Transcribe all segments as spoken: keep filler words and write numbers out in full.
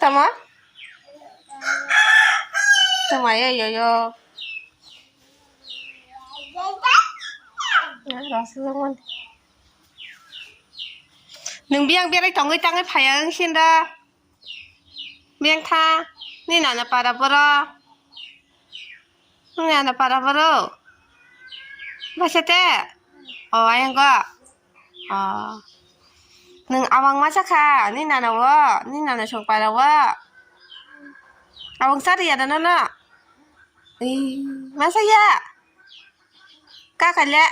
Tama? Tama ya, ya, ya. Rasa zaman. Nung biang biarai tongwi tangwi phaya wng sinda. Biang tha. Ni nana para boro. Nana para boro. Basa te. O, ayang go. O. Nung awang masa kha. Ni nana wo. Ni nana song para wo. Awang sari ya dana na. Ih, masa ya. Kaka le.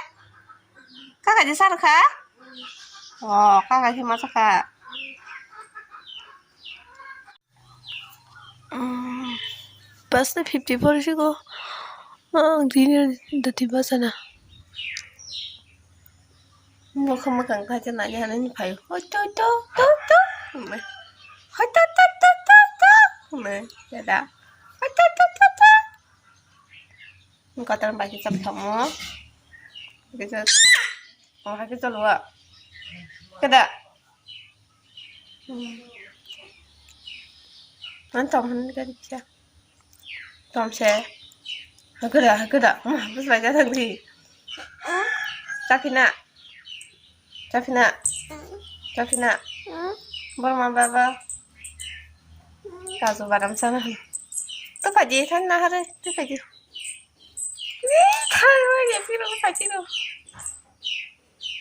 Kaka je sar kha. O, kaka je masa kha. Bus na fifty four sigo. Ang dini dati bus na. Mokha mokha kha je nanya nanya phai. Hoi to to to to. Hoi to to to to to. Dada. Hoi to to to to. Kotor bai khe cham thamo. Kisa. Oh, hai kisa lua. Kada. An tom han ka dikya. Tom se. Hakada, hakada. Ma, bus bai ja thang di. Chapina. Chapina. Chapina. Borma baba. Kaju badam sana. Tu paji than na hare, tu paji. Ni than ma ye piro paji ro.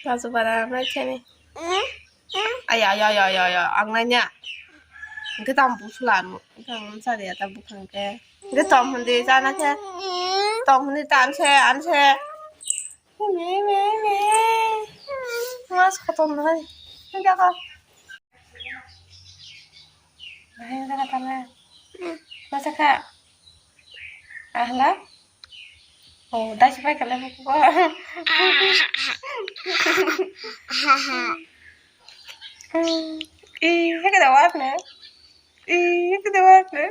Kaju bara nai chani. Aya, aya, aya, aya, aya, ang nanya. Hingke tam busulan, ang sari ya tam bukhang ke. Hingke tom hundi chana ke. Tom hundi ta anse, anse. Me, me, me. Mas kotom nai. Hingke ko. Bahai jaga tala. Masa ka. Ahla. Oh, dai sipai kala buku ko. Ih, hake da wak na. Ih, hake da wak na.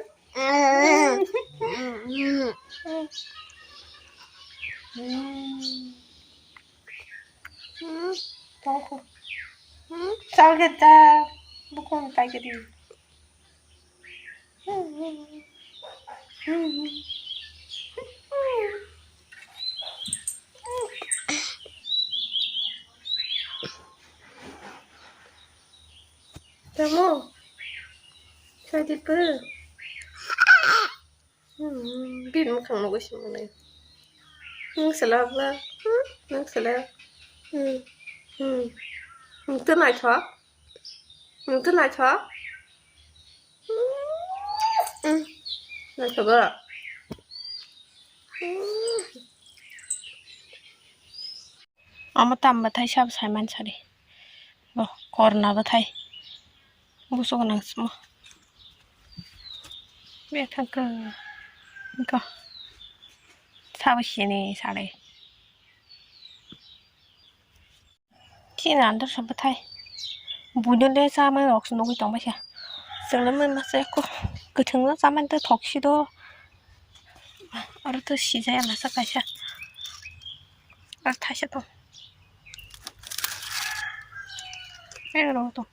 Tau ko. Chal kita. Buku ni pai kiri. Tamo? Sadipu? Bini mukhang nugwi simi nai. Nwng sela bla? Nwng sela? Nwng tw naithok? Nwng tw naithok? Naithogo. Omo tam bwthai sabo saiman sari. Bo korna bwthai. Busu gwnang simo. Bethang khe. Ko. Sabo sini sari. Chini andar sa bwthai. Buino le chamani rok se nugwi tongbaisa. Chwngno masa eko kwthwngno chamani tei thok si do. Aro to sijaya masa kaisa. Aro thaisa tong. Ero tong.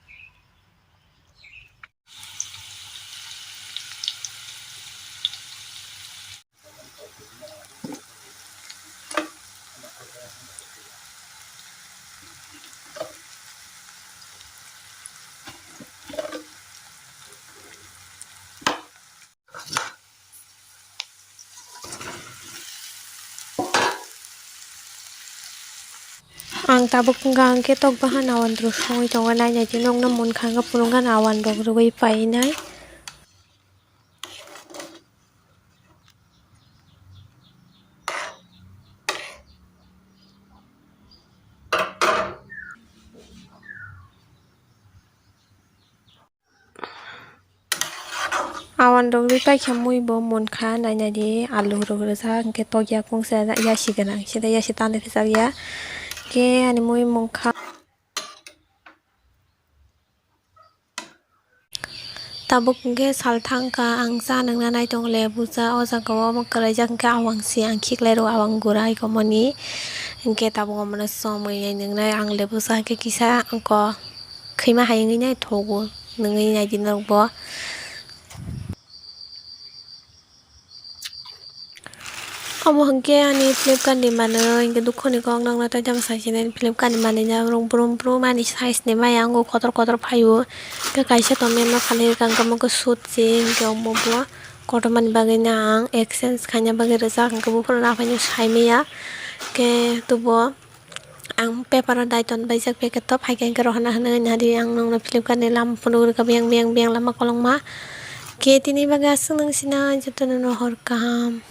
Ang tabuk wngkha hwnkhe tok bahan awan rok songwi tongo, nainai di nokno munkha hwnkhe phunukgani awan rok rwui painai. Awan rok ri paikha mui bo munkha, nainai di alu rok rijak, hwnkhe tokya kungsa yasi gwnang, sida yasi tanwi rijak ya, hwnkhe ani mui munkha. Tabuk hwnkhe sal thangkha, ang cha nungna naitongo lebu cha, o jaga o omo kwlaijak hwnkhe awang se ang khiklai rw awang gura hai komoni, hwnkhe tabuk omono somwi nai nungnai ang lebu cha hwnkhe kisa ongko khwima hai wngwi nai thogo, nungwi nai di norok bo. Omo hwnkhe ani Flipkart ni manwi, hwnkhe dukho ni kok nokno tei tamo sai sinai Flipkart ni manwi na rong brum brum ani size ni maya wngo kotor kotor phaio. Hwnkhe kaisa tongmani no phalwi rwkha, hwnkhe omo khe suit se, hwnkhe omo bo kotorma ni bagwi no ang exchange khaina bagwi rwjak, hwnkhe buphuru no aphai no sai maya. Hwnkhe tubo ang paper o daiton baijak packet o, phaikhe hwnkhe rohorna hwnwi hwnwi hadi ang nokno Flipkart ni lama phunuk rwkha, biyang biyang biyang lama kolokma. Hwnkhe tini bagwi aswk nang sinai, jotono no hor kaham.